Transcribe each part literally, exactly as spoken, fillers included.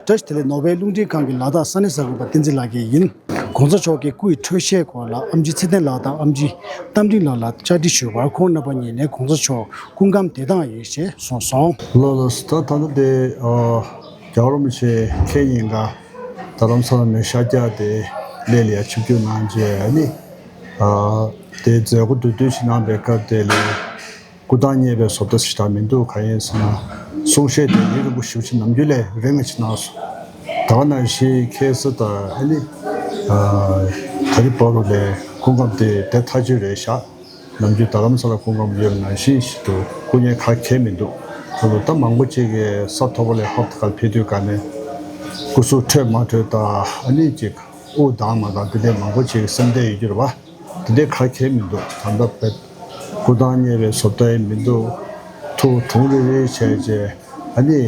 བཀྲ་ཤིས་བདེ་ལེགས། ནོར་ཝེ་རླུང་འཕྲིན་ཁང་གི་ལ་དྭགས་ས་གནས་གསར་འགོད་པ་བསྟན་འཛིན་ལགས་ཀྱིས་ཡིན། ༸གོང་ས་མཆོག་གི་སྐུ་ཡི་འཕྲོད་བཞེས་སྐོར་ལ་ཨེམ་ཆི་ཚེ་བརྟན་ལགས་དང་ཨེམ་ཆི་རྟ་མགྲིན་ལགས་ལ་བཅར་འདྲི་ཞུས་པར། ཁོང་རྣམ་པ་གཉིས་ནས་༸གོང་ས་མཆོག་སྐུ་ཁམས་བདེ་ཐང་ཡིན་ཞེས་གསུངས་སོང་། ལགས་ལགས། ད་ད་ལྟ་དེ་ཨ་རྒྱལ་བ་རིན་པོ་ཆེ་ཁེ་ཉིན་ཀ་རྡ་རམ་ས་ལ་ནས་ཤར་རྒྱག་དེ་སླེབས་ལ་ཡ་ཆིབས་བསྒྱུར་གནང་རྗེས་ཨ་ནི་ཨ་དེ་མཛད་སྒོ་བསྡུ་སྡུད་ཅིག་གནང་པའི་སྐབས་དེ་ལ། སྐུ་ཐང་བརྙེས་པའི་བཟོ་ལྟ་ཞེ་དྲག་མི་འདུག་གང་ཡིན་ཟེར་ན། གསུང་བཤད་དེ་ཡུན་རིང་པོ་ཞེ་པོ་ཅིག་ནམ་རྒྱུན་ལས་རིང་ངེ་ཅིག་གནང་སོང་། ད་ག་ནང་བཞིན་ཁ་སང་དང་ཨ་ནི་ཨ་ད་རེས་བར་དུ་ལས་སྐུ་ཁམས་དེ་དེ་ཐག་ཆོད་རེད་ཤག་ནམ་རྒྱུན་རྡ་རམ་ས་ལ་སྐུ་ཁམས་ཡོད་པ་ནང་བཞིན་ཞིག་ཏུ་སྐུ་ངལ་ག་གེ་མི་འདུག་ད་ལོ་ད་མང་པོ་ཅིག་གིས་ས་མཐོ་པོ་ལ་ཧོབ་ཏེ་ག་ལ་ཕེབས་དུས་ག་ནས་སྐུ་གཟུགས་འཕྲོད་མ་འཕྲོད་དང་ཨ་ནི་ཅིག་དབུགས་འདང་མ་འདང་དེ་འདྲའི་མང་པོ་ཅིག་གི་སེམས་ཁྲལ་ཡོད་རྒྱུ་རེད་པ། དེ་འདྲའི་ག་གེ་མི་འདུག་ད་ལྟ་བས་སྐུ་ཐང་བརྙེས་པའི་བཟོ་ལྟ་ཡང་མི་འདུག་ཐུགས་དུང་རི་རི་བྱས་རྗེས་ཨ་ནི་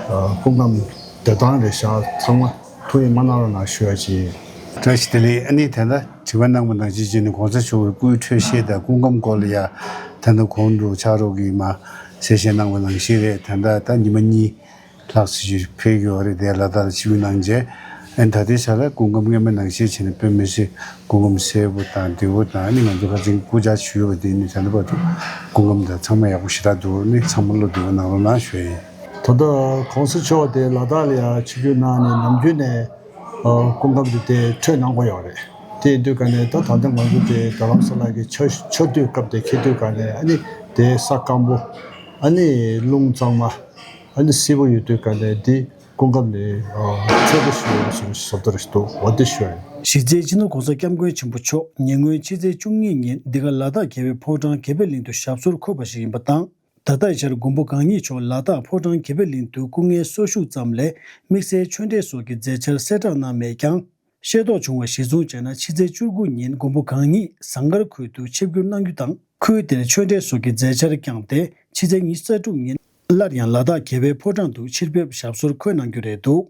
ཨ་སྐུ་ཁམས་བདེ་ཐང་རེད་ཤག་ཚང་མ་ཐུགས་ཡིད་མ་གནང་རོགས་གནང་ཞུ་ཡ་ཅིག་བཀྲ་ཤིས་བདེ་ལེགས། ཨ་ནི་ད་ལྟ་དྲི་བ་གནང་བ་ནང་བཞིན་བྱས་ནས་༸གོང་ས་མཆོག་གི་སྐུའི་འཕྲོད་བཞེས་དང་སྐུ་ཁམས་སྐོར་ལ་ཡ་ད་ལྟ་གོང་དུ་ཕྱག་རོགས་ཀྱིས་མ་གསལ་བཤད་གནང་བ་ནང་བཞིན་རེད། ད་ལྟ་ད་ཉི་མ་གཉིས་ལྷག་ཙམ་ཞིག་ཕེབས་ཡོད་རེད། དེ་ལ་དྭགས་ལ་ཆིབས་བསྒྱུར་གནང་རྗེས། ཨ་ནི་ད་ལྟའི་ཆ་ལ་སྐུ་ཁམས་སྔོན་མ་ནང་བཞིན་བྱས་ནས་དཔེ་མི་སྲིད་སྐུ་ཁམས་གསལ་པོ་དང་བདེ་པོ་དང་། ཨ་ནི་ང་ཚོ་ཁ་སང་སྐུ་བཅར་ཞུས་པ་དེ་ནི་ད་ལྟ་བར་དུ་སྐུ་ཁམས་དང་ཚང་མ་ཡག་པོ་ཞེ་དྲག་འདུག་ཨ་ནི་ཚང་མ་བློ་བདེ་པོ་གནང་རོགས་གནང་ཞུ་ཡ་ཡིན། ད་ལྟ་༸གོང་ས་མཆོག་དེ་ལ་དྭགས་ལ་ཡ་ཆིབས་བསྒྱུར་གནང་ནས་ནམ་རྒྱུན་ནས་ཨ་སྐུ་ཁམས་དེ་དེ་འཕྲོད་གནང་གི་ཡོད་རེད། དེ་ཡིན་དུས་ག་ནས་ད་ད་ལྟ་ང་ཚོ་དེ་རྡ་རམ་ས་ལ་གི་ཆར་ཆར་དུས་སྐབས་དེ་འཁེལ་དུས་ག་ནས་ཨ་ནི་དེ་ས་སྐམ་པོ་ཨ་ནི་རླུང་གཙང་མ། ཨ་ནི་བསིལ་པོ་ཡོད་དུས་ག་ལས་འདི་སྐུ་ཁམས་ནི་ཨ་ཚོད་ལྟ་ཞུ་བའི་བཟོ་བཟོ་ལྟ་རེད་འདུག་འོ་དེ་ཞུ་ཡ་ཡིན། གཞི་རྩའི་སྤྱི་ནོར་༸གོང་ས་༸སྐྱབས་མགོན་ཆེན་པོ་མཆོག་ཉེ་སྔོན་ཕྱི་ཚེས་བཅུ་གཉིས་ཉིན་འདི་ག་ལ་དྭགས་རྒྱལ་བའི་ཕོ་བྲང་དགེ་འཕེལ་གླིང་དུ་ཞབས་སོར་འཁོད་པ་ཞིག་ཡིན་པ་དང་། ད་ལྟའི་ཆར་མགོན་པོ་གང་ཉིད་མཆོག་ལ་དྭགས་ཕོ་བྲང་དགེ་འཕེལ་གླིང་དུ་སྐུ་ངལ་གསོ་བཞུགས་ཙམ་ལས་དམིགས་བསལ་ཆོས་འབྲེལ་སོགས་ཀྱི་མཛད་འཆར་གསལ་བསྒྲགས་གནང་མེད་ཀྱང་། ཤེས་རྟོགས་བྱུང་བ་གཞིར་བཟུང་བྱས་ན་ཕྱི་ཚེས་བཅུ་དགུ་ཉིན་མགོན་པོ་གང་ཉིད་ཟངས་དཀར་ཁུལ་དུ་ཆིབས་བསྒྱུར་གནང་རྒྱུ་དང་། ཁུལ་དེར་ཆོས་འབྲེལ་སོགས་ཀྱི་མཛད་འཆར་བསྐྱངས་ཏེ་ཕྱི་ཚེས་ཉི་ཤུ་རྩ་དྲུག་ཉིན་སླར་ཡང་ལ་དྭགས་རྒྱལ་བའི་ཕོ་བྲང་དུ་ཕྱིར་ཕེབས་ཞབས་སོར་འཁོད་གནང་རྒྱུ་རེད་འདུག